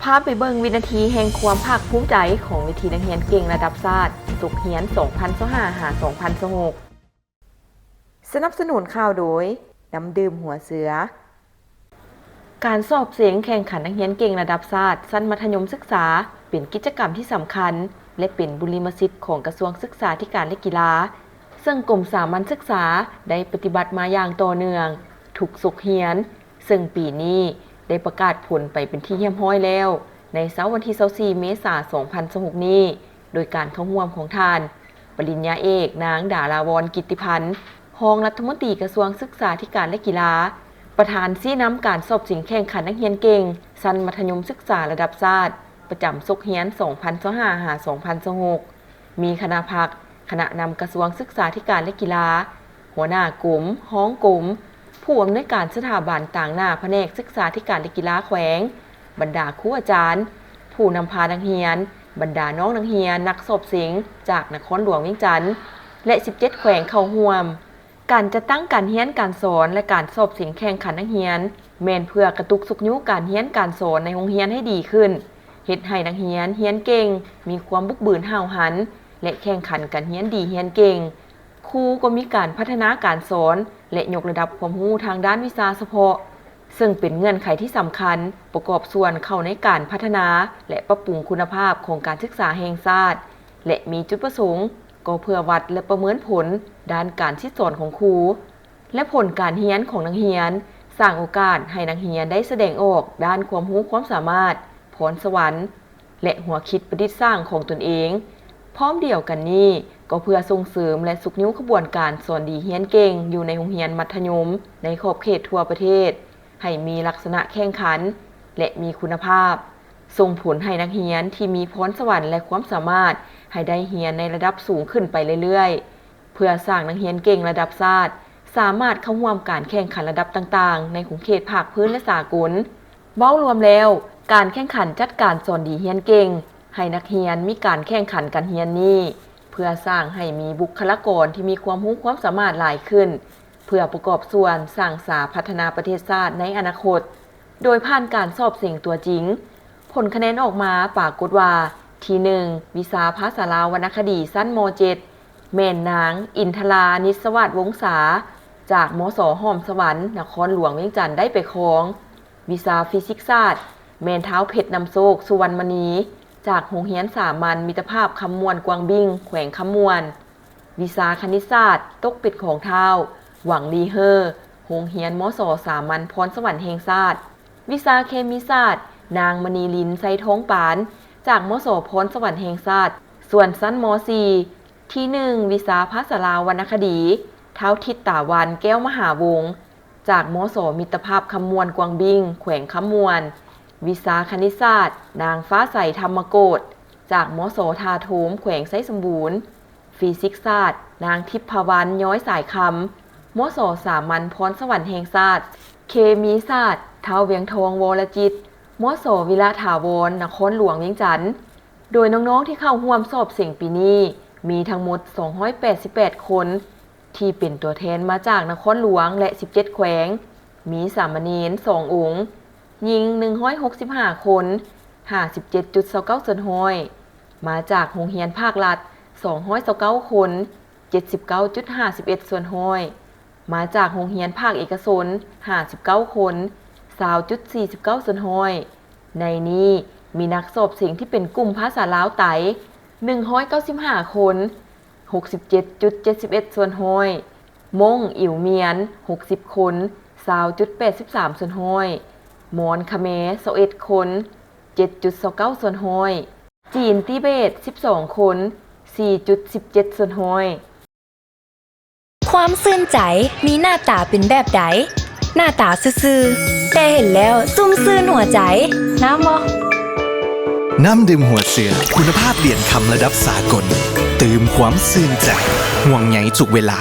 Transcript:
ພາໄປເບິ່ງວິນາທີແຫ່ງຄວາມພາກພູມໃຈຂອງເວທີນັກຮຽນເກັ່ງລະດັບຊາດ ສົກຮຽນສອງພັນຊາວຫ້າ ຫາ ສອງພັນຊາວຫົກ. ສະໜັບສະໜູນຂ່າວໂດຍ ນ້ຳດື່ມຫົວເສືອ. ການສອບເສັງແຂ່ງຂັນນັກຮຽນເກັ່ງລະດັບຊາດຊັ້ນມັດທະຍົມສຶກສາ ເປັນກິດຈະກຳທີ່ສຳຄັນ ແລະ ເປັນບຸລິມະສິດຂອງກະຊວງສຶກສາທິການ ແລະ ກິລາ, ເຊິ່ງກົມສາມັນສຶກສາໄດ້ປະຕິບັດມາຢ່າງຕໍ່ເນື່ອງທຸກສົກຮຽນ, ເຊິ່ງປີນີ້ໄດ້ປະກາດຜົນໄປເປັນທີ່ຮຽບຮ້ອຍແລ້ວ ໃນເຊົ້າວັນທີຊາວສີ່ ເມສາ ສອງພັນຊາວຫົກນີ້ ໂດຍການເຂົ້າຮ່ວມຂອງທ່ານ ປະລິນຍາເອກ ນາງ ດາລາວອນ ກິດຕິພັນ ຮອງລັດຖະມົນຕີກະຊວງສຶກສາທິການ ແລະ ກິລາ, ປະທານຊີ້ນຳການສອບເສັງແຂ່ງຂັນນັກຮຽນເກັ່ງຊັ້ນມັດທະຍົມສຶກສາລະດັບຊາດ ປະຈຳສົກຮຽນສອງພັນຊາວຫ້າ ຫາ ສອງພັນຊາວຫົກ, ມີຄະນະພັກ, ຄະນະນຳກະຊວງສຶກສາທິການ ແລະ ກິລາ, ຫົວໜ້າກົມ, ຮອງກົມ, ຜູ້ອຳນວຍການສະຖາບັນຕາງໜ້າພະແນກສຶກສາທິການ ແລະ ກິລາແຂວງ, ບັນດາຄູອາຈານ, ຜູ້ນຳພານັກຮຽນ, ບັນດານ້ອງນັກຮຽນນັກສອບເສັງຈາກນະຄອນຫຼວງວຽງຈັນ ແລະ ສິບເຈັດແຂວງເຂົ້າຮ່ວມ. ການຈັດຕັ້ງການຮຽນການສອນ ແລະ ການສອບເສັງແຂ່ງຂັນນັກຮຽນ ແມ່ນເພື່ອກະຕຸກຊຸກຍູ້ການຮຽນການສອນໃນໂຮງຮຽນໃຫ້ດີຂຶ້ນ, ເຮັດໃຫ້ນັກຮຽນຮຽນເກັ່ງ, ມີຄວາມບຸກບືນຫ້າວຫັນ ແລະ ແຂ່ງຂັນກັນຮຽນດີຮຽນເກັ່ງ. ຄູກໍມີການພັດທະນາການສອນ ແລະ ຍົກລະດັບຄວາມຮູ້ທາງດ້ານວິຊາສະເພາະ, ເຊິ່ງເປັນເງື່ອນໄຂທີ່ສຳຄັນປະກອບສ່ວນເຂົ້າໃນການພັດທະນາ ແລະ ປັບປຸງຄຸນນະພາບຂອງການສຶກສາແຫ່ງຊາດ ແລະ ມີຈຸດປະສົງກໍເພື່ອວັດ ແລະ ປະເມີນຜົນດ້ານການສິດສອນຂອງຄູ ແລະ ຜົນການຮຽນຂອງນັກຮຽນ, ສ້າງໂອກາດໃຫ້ນັກຮຽນໄດ້ສະແດງອອກດ້ານຄວາມຮູ້ຄວາມສາມາດ, ພອນສະຫວັນ ແລະ ຫົວຄິດປະດິດສ້າງຂອງຕົນເອງ. ພ້ອມດຽວກັນນີ້, ກໍເພື່ອສົ່ງເສີມ ແລະ ຊຸກຍູ້ຂະບວນການສອນດີຮຽນເກັ່ງຢູ່ໃນໂຮງຮຽນມັດທະຍົມໃນຂອບເຂດທົ່ວປະເທດ ໃຫ້ມີລັກສະນະແຂ່ງຂັນ ແລະ ມີຄຸນນະພາບ, ສົ່ງຜົນໃຫ້ນັກຮຽນທີ່ມີພອນສະຫວັນ ແລະ ຄວາມສາມາດ ໃຫ້ໄດ້ຮຽນໃນລະດັບສູງຂຶ້ນໄປເລື້ອຍໆ. ເພື່ອສ້າງນັກຮຽນເກັ່ງລະດັບຊາດ ສາມາດເຂົ້າຮ່ວມການແຂ່ງຂັນລະດັບຕ່າງໆ ໃນຂົງເຂດພາກພື້ນ ແລະ ສາກົນ. ເວົ້າລວມແລ້ວ, ການແຂ່ງຂັນຈັດການສອນດີຮຽນເກັ່ງ ໃຫ້ນັກຮຽນມີການແຂ່ງຂັນການຮຽນນີ້ ເພື່ອສ້າງໃຫ້ມີບຸກຄະລາກອນທີ່ມີຄວາມຮູ້ຄວາມສາມາດຫຼາຍຂຶ້ນ, ເພື່ອປະກອບສ່ວນສ້າງສາພັດທະນາປະເທດຊາດໃນອະນາຄົດ ໂດຍຜ່ານການສອບເສັງຕົວຈິງ. ຜົນຄະແນນອອກມາປາກົດວ່າ ທີໜຶ່ງ ວິຊາພາສາລາວວັນນະຄະດີຊັ້ນ ມ.ເຈັດ ແມ່ນນາງ ອິນທະລາ ນິດສະຫວາດວົງສາ ຈາກ ມສ ຫອມສະຫວັນ ນະຄອນຫຼວງວຽງຈັນ ໄດ້ໄປຄອງ. ວິຊາຟີຊິກສາດ ແມ່ນທ້າວ ເພັດນຳໂຊກ ສຸວັນມະນີ ຈາກໂຮງຮຽນສາມັນມິດຕະພາບຄຳມ່ວນກວາງບິ້ງ ແຂວງຄຳມ່ວນ. ວິຊາຄະນິດສາດ ຕົກເປັນຂອງທ້າວ ຫວັງລີເຮີ ໂຮງຮຽນ ມສ ສາມັນພອນສະຫວັນແຫ່ງຊາດ. ວິຊາເຄມີສາດ ນາງ ມະນີລິນ ໄຊທອງປານ ຈາກ ມສ ພອນສະຫວັນແຫ່ງຊາດ. ສ່ວນຊັ້ນ ມ.ສີ່ ທີໜຶ່ງ ວິຊາພາສາລາວວັນນະຄະດີ ທ້າວ ທິດຕາວັນ ແກ້ວມະຫາວົງ ຈາກ ມສ ມິດຕະພາບຄຳມ່ວນກວາງບິ້ງ ແຂວງຄຳມ່ວນ. ວິຊາຄະນິດສາດ ນາງ ຟ້າໃສ ທຳມະໂກດ ຈາກ ມສ ທ່າໂທມ ແຂວງໄຊສົມບູນ. ຟີຊິກສາດ ນາງ ທິບພະວັນ ຍ້ອຍສາຍຄຳ ມສ ສາມັນພອນສະຫວັນແຫ່ງຊາດ. ເຄມີສາດ ທ້າວ ວຽງທອງ ວໍລະຈິດ ມສ ວິລະຖາວອນ ນະຄອນຫຼວງວຽງຈັນ. ໂດຍນ້ອງໆທີ່ເຂົ້າຮ່ວມສອບເສັງປີນີ້ ມີທັງໝົດສອງຮ້ອຍແປດສິບແປດຄົນ ທີ່ເປັນຕົວແທນມາຈາກນະຄອນຫຼວງ ແລະ ສິບເຈັດແຂວງ, ມີສາມະເນນສອງອົງ, ຍິງໜຶ່ງຮ້ອຍຫົກສິບຫ້າຄົນ, ຫ້າສິບເຈັດຈຸດຊາວເກົ້າສ່ວນຮ້ອຍ, ມາຈາກໂຮງຮຽນພາກລັດ ສອງຮ້ອຍຊາວເກົ້າຄົນ, ເຈັດສິບເກົ້າຈຸດຫ້າສິບເອັດສ່ວນຮ້ອຍ, ມາຈາກໂຮງຮຽນພາກເອກະຊົນ ຫ້າສິບເກົ້າຄົນ, ຊາວຈຸດສີ່ສິບເກົ້າສ່ວນຮ້ອຍ. ໃນນີ້ມີນັກສອບເສັງທີ່ເປັນກຸ່ມພາສາລາວໄຕ ໜຶ່ງຮ້ອຍເກົ້າສິບຫ້າຄົນ, ຫົກສິບເຈັດຈຸດເຈັດສິບເອັດສ່ວນຮ້ອຍ, ມົ້ງ, ອິວມຽນ ຫົກສິບຄົນ, ຊາວຈຸດແປດສິບສາມສ່ວນຮ້ອຍ, ມອນ, ຂະແມ ຊາວເອັດຄົນ, ເຈັດຈຸດຊາວເກົ້າສ່ວນຮ້ອຍ, ຈີນ, ຕິເບດ ສິບສອງຄົນ, ສີ່ຈຸດສິບເຈັດສ່ວນຮ້ອຍ. ຄວາມຊື່ນໃຈມີໜ້າຕາເປັນແບບໃດ? ໜ້າຕາຊື່ໆ ແຕ່ເຫັນແລ້ວຊຸ່ມຊື່ນຫົວໃຈ. ນ້ຳບໍ່? ນ້ຳດື່ມຫົວເສືອ ຄຸນນະພາບຫຼຽນຄຳລະດັບສາກົນ ຕື່ມຄວາມຊື່ນໃຈ ຫ່ວງໃຍທຸກເວລາ.